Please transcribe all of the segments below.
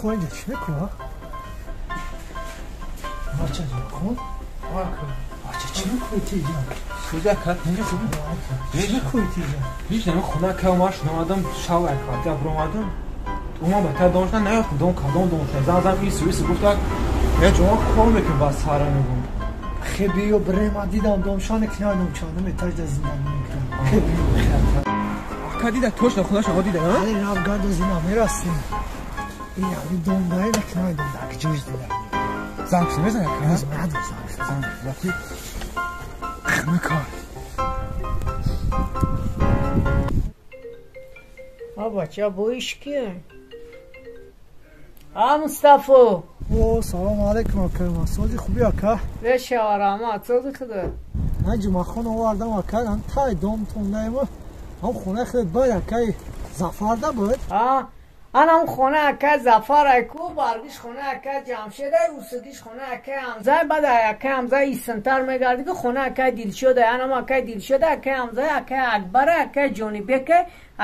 хон инҷа чӣ мекунад? Бача хон? Бача чӣ мекунӣ ти инҷа? Сӯза кард, инҷа хуб. Чӣ мекунӣ ти инҷа? Ҳеҷ нами хона ка омаш намадам, шав аквати абромадам. Ума ба та доншна наёфтам, дон кадом доншна. Зан зан ису ису гуфтак, я ҷома кор мекунем ба сара мегум. Хе биё бирем, ма дидам домшане ки намедонам чандум этажда зиндагӣ мекунам. Хе биё бихел. Ака дида точно хонаша ҳо дида, ҳа? Али рав гарду зина мерасем. Ин ами дом даем ки намедонам дар куҷош зиндагӣ. Занг мезанад ака? Надо занг. Занг заки. Хна кор. А бача боиш ки? А Мустафо. О, салом алейкум ака. Сози хуби ака? Бешава раҳмат, сози худо. Ман ҷумъахон овардам ака, ам тай домтон даем. Ам хона худат бад акай Зафарда буд? А, анам хона ака Зафар айку, баргиш хона ака Ҷамшед ай, усугиш хона ака Ҳамза, баъд ака Ҳамза исмтар мегарди ки хона ака Дилшод ай, анам ака Дилшод, ака Ҳамза, ака Акбар, ака Ҷонибек,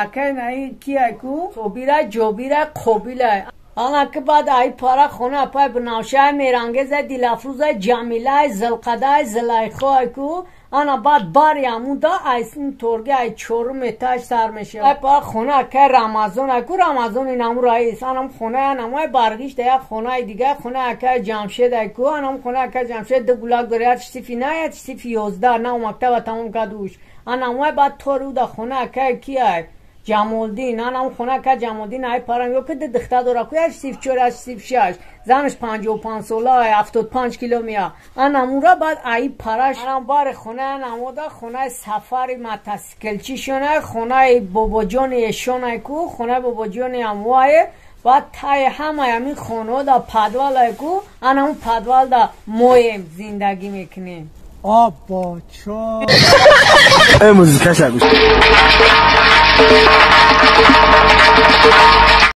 ака наи ки айку, Собир ай, Ҷобир ай, Қобил ай. Ана ки баъд ай пара хона апай Бинавша ай, Мерангез ай, Дилафрӯз ай, Ҷамила ай, Зилқада ай, Зулайхо айку, ана баъд бари амуда ай торги ай чорум этаж сар мешавад. Ай пара хона акай Рамазон айку, Рамазон инаму раис, анам хона анаму ай баргиш да як хонаи дигар, хона акай Ҷамшед айку, анам хона акай Ҷамшед ду гулак дора, як сифи на, як сифи 11, нав мактаба тамом кард уш. Анаму ай баъд тору да хона акай ки ай? Ҷамолдин, анам хона ка Ҷамолдин ай парам ё ки ду духта дора ку, як сиф 4, як сиф 6, занаш 55 сола ай, 75 кило мея. Анамура баъд ай параш, анам бари хона анамода хонаи сафари мотосиклчишон хонаи бобоҷони эшон ай ку, хонаи бобоҷони амвае, баъд таи ҳамаи ҳамин хонаҳо да подвал ай ку, анаму подвал да моем зиндагӣ мекунем. А бача. Э музикаша гӯш.